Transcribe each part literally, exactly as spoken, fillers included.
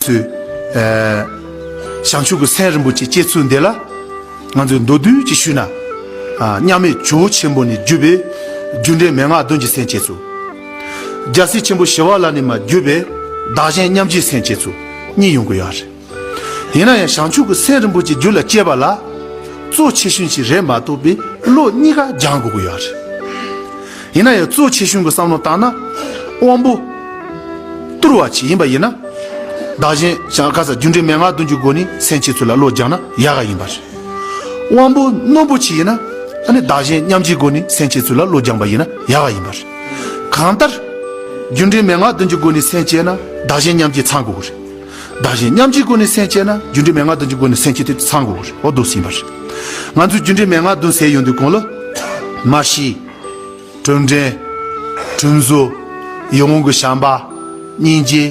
ཚོས་ཨ་བྱང་ཆུབ་ཀྱི་སེམས་རིན་པོ་ཆེ་སྐྱེ་ཚུལ་འདི་ལ་ང་ཚོས་མདོར་བསྡུས་ཅིག་ཞུས་ན། ཨ་མཉམ་མེད་ཇོ་བོ་ཆེན་པོ་ནས་བརྒྱུད་པའི་རྒྱུ་འབྲས་མན་ངག་བདུན་གྱི་སེམས་བསྐྱེད་ཚུལ། རྒྱལ་སྲས་ཆེན་པོ་ཞི་བ་ལྷ་ནས་མར་བརྒྱུད་པའི་བདག་གཞན་མཉམ་བརྗེའི་སེམས་བསྐྱེད་ཚུལ་གཉིས་ཡོང་གི་ཡོད་རེད། ཡིན་ན་ཡང་བྱང་ཆུབ་ཀྱི་སེམས་རིན་པོ་ཆེ་རྒྱུད་ལ་སྐྱེས་པ་ལ་གཙོ་ཆེ་ཤོས་ཤིག་རེད་མ་གཏོགས་པའི་བློ་གཉིས་ཀ་སྦྱང་དགོས་ཀྱི་ཡོད་རེད། ཡིན་ན་ཡང་གཙོ་ཆེ་ཤོས་ཀྱི་བསམ་བློ་བཏང་ན། དབང་པོ་དུལ་བ་ཅིག་ཡིན་པ་ཡིན་ན། བདག་གཞན་བྱང་ཁ་ས་རྒྱུ་འབྲས་མན་ངག་བདུན་གྱི་སྒོ་ནས་སེམས་བསྐྱེད་ཚུལ་ལ་བློ་སྦྱངས་ན་ཡག་ག་ཡིན་པ་རེད། དབང་པོ་རྣོན་པོ་ཅིག་ཡིན་ན། ཨ་ནི་བདག་གཞན་མཉམ་བརྗེའི་སྒོ་ནས་སེམས་བསྐྱེད་ཚུལ་ལ་བློ་སྦྱངས་པ་ཡིན་ན་ཡག་ག་ཡིན་པ་རེད། གང་ལྟར། རྒྱུ་འབྲས་མན་ངག་བདུན་གྱི་སྒོ་ནས་སེམས་བསྐྱེད་ན་བདག་གཞན་མཉམ་བརྗེ་ཚང་དགོས་ཀྱི་རེད། བདག་གཞན་མཉམ་བརྗེའི་སྒོ་ནས་སེམས་བསྐྱེད་ན་རྒྱུ་འབྲས་མན་ངག་བདུན་གྱི་སྒོ་ནས་སེམས་བསྐྱེད་དེ་ཚང་དགོས་ཀྱི་རེད། འོ་འདུག་སེ་ཡིན་པ་རེད། ང་ཚོས་རྒྱུ་འབྲས་མན་ངག་བདུན་ཟེར་ཡོང་དུས་གོང་ལ། མར་ཤེས། དྲིན་དྲན། དྲིན་གཟོ། ཡིད་འོང་གི་བྱམས་པ། སྙིང་རྗེ།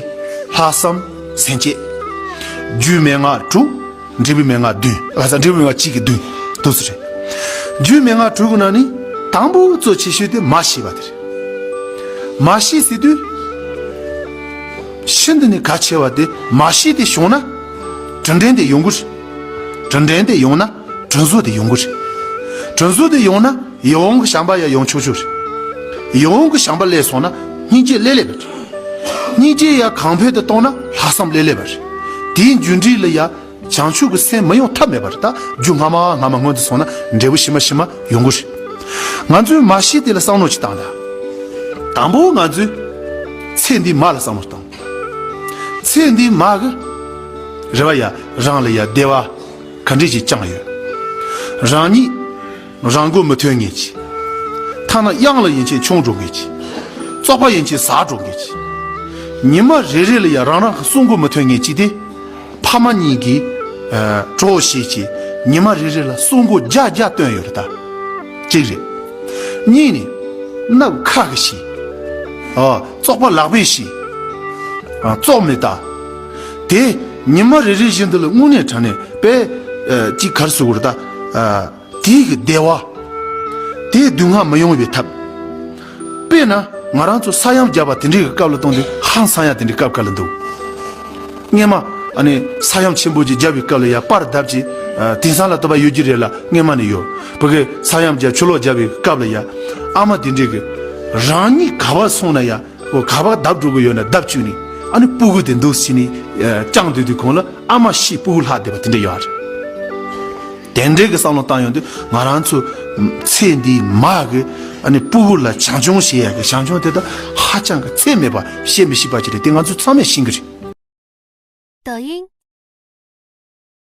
ལྷག་བསམ། སེམས་བསྐྱེད། རྒྱུའི་མན་ངག་དྲུག་འབྲས་བུའི་མན་ངག་བདུན། ལྷག་བསམ་འབྲས་བུའི་མན་ངག་གཅིག་གི་བདུན། འདུག་སེ་རེད། རྒྱུའི་མན་ངག་དྲུག་གི་ནང་ནས་དང་པོ་གཙོ་ཆེ་ཤོས་དེ་མར་ཤེས་པ་དེ་རེད། མར་ཤེས་ཟེར་དུས། ཤིན་ཏུ་ནས་གལ་ཆེ་བ་དེ་མར་ཤེས་དེ་བྱུང་ན། དྲིན་དྲན་དེ་ཡོང་གི་རེད། དྲིན་དྲན་དེ་ཡོང་ན་དྲིན་གཟོ་དེ་ཡོང་གི་རེད། དྲིན་གཟོ་དེ་ཡོང་ན་ཡིད་འོང་གི་བྱམས་པ་ཡང་ཡོང་ཆོག་ཆོག་རེད། ཡིད་འོང་གི་བྱམས་པ་སླེབས་སོང་ན་སྙིང་རྗེ་སླེབས་སླེབས་པ་རེད། སྙིང་རྗེ་ཡང་གོང་འཕེལ་དུ་གཏོང་ན་ལྷག་བསམ་སླེབས་སླེབས་པ་རེད། དེའི་འཇུག་འབྲས་ལ་ཡང་བྱང་ཆུབ་ཀྱི་སེམས་མི་ཡོང་ཐབས་མེད་པ་རེད། ད་རྒྱུ་སྔ་མ་སྔ་མ་སྔོན་དུ་སོང་ན་འབྲས་བུ་ཕྱི་མ་ཕྱི་མ་ཡོང་གི་རེད། ང་ཚོས་མར་ཤེས་དེ་ལ་བསམ་བློ་ཅིག་བཏང་ན། དང་པོ་ང་ཚོས་ཚེ་འདིའི་མ་ལ་བསམ་བློ་བཏང་། ཚེ་འདིའི་མ་གི་རེ་བ་ཡ་རང་ལ་ཡ་བདེ་བ་ག་འདྲས་ཅིག་བཅངས་ཡོད། རང་ཉིད་རང་མགོ་མི་ཐོན་མཁན་ཅིག་ཐ་ན་གཡང་ལ་ཡིན་ཕྱིན་མཆོང་འགྲོ་མཁན་ཅིག་བཙོག་པ་ཡིན་ཕྱིན་ཟ་འགྲོ་མཁན་ཅིག་ཉི་མ་རེ་རེ་ལ་ཡ་རང་རང་གི་སྲོག་མགོ་མི་ཐོན་མཁན་ཅིག་དེ། ཕ་མ་གཉིས་ཀྱིས་ཨ་གྲོགས་བྱེད་ཀྱི་ཉི་མ་རེ་རེ་ལ་སྲོག་མགོ་བརྒྱ་བརྒྱ་བཏོན་ཡོད་རེད་ད། གཅིག་རེད། གཉིས་ནི། སྣབས་ཁ་གིས་ཤི། ཨ་བཙོག་པ་ལག་པས་ཤི། ཨ་བཙོག་མི་ལྟ། དེ་ཉི་མ་རེ་རེ་བཞིན་དུ་ལ་དངོས་གནས་དྲང་གནས་དཔེ་ཨ་གཅིག་ག་རེ་ཟེར་དགོས་རེད་ད། ཨ་དེའི་གི་བདེ་བ། དེའི་སྡུག་བསྔལ་མི་ཡོང་བའི་ཐབས། དཔེར་ན་ང་རང་ཚོ་ས་ཡོམ་བརྒྱབ་པ་དེ་འདྲའི་གི་སྐབས་ལ་གཏོང་དུས་ཧང་སང་ཡ་དེ་འདྲའི་སྐབས་ག་ལ་འདུག་སྔས་མ་ཨ་ནི་ས་ཡོམ་ཆེན་པོ་ཅིག་བརྒྱབ་པའི་སྐབས་ལ་ཡ་པར་བརྡབས་ཅིག་ཨ་དེང་སང་ལ་ལྟ་བ་ཡོད་ཀྱི་རེད་ལ། སྔས་མ་ནས་ཡོད། བོད་སྐད་ས་ཡོམ་བརྒྱབ་ཆུ་ལོག་བརྒྱབ་པའི་སྐབས་ལ་ཡ་ཨ་མ་དེ་འདྲའི་གི་རང་ཉིད་ག་པར་སོང་ན་ཡ་འོ་ག་པར་བརྡབ་འགྲོ་གི་ཡོད་ན་བརྡབ་བཅུག་ནས་ཨ་ནི་སྤུ་གུ་དེ་འདུག་སེ་ནས་ཨ་བཅངས་སྡོད་དུས་གོང་ལ་ཨ་མ་ཤི་སྤུ་གུ་ལྷག་བསྡད་པ་དེ་འདྲ་ཡོད་རེད། དེ་འདྲའི་གི་བསམ་བློ་བཏང་ཡོང་དུས་ང་རང་ཚོ་ཚེ་འདིའི་མ་གི་ཨ་ནི་སྤུ་གུ་ལ་བྱམས་སྐྱོང་བྱེད་ཡ་གི་བྱམས་སྐྱོང་དེ་དག་ཧ་ཅང་གི་ཚད་མེད་པ་བྱེད་མི་ཤེས་པ་ཅིག་རེད། དེ་ང་ཚོ་ཚང་མས་ཤེས་ཀྱི་རེད། 抖音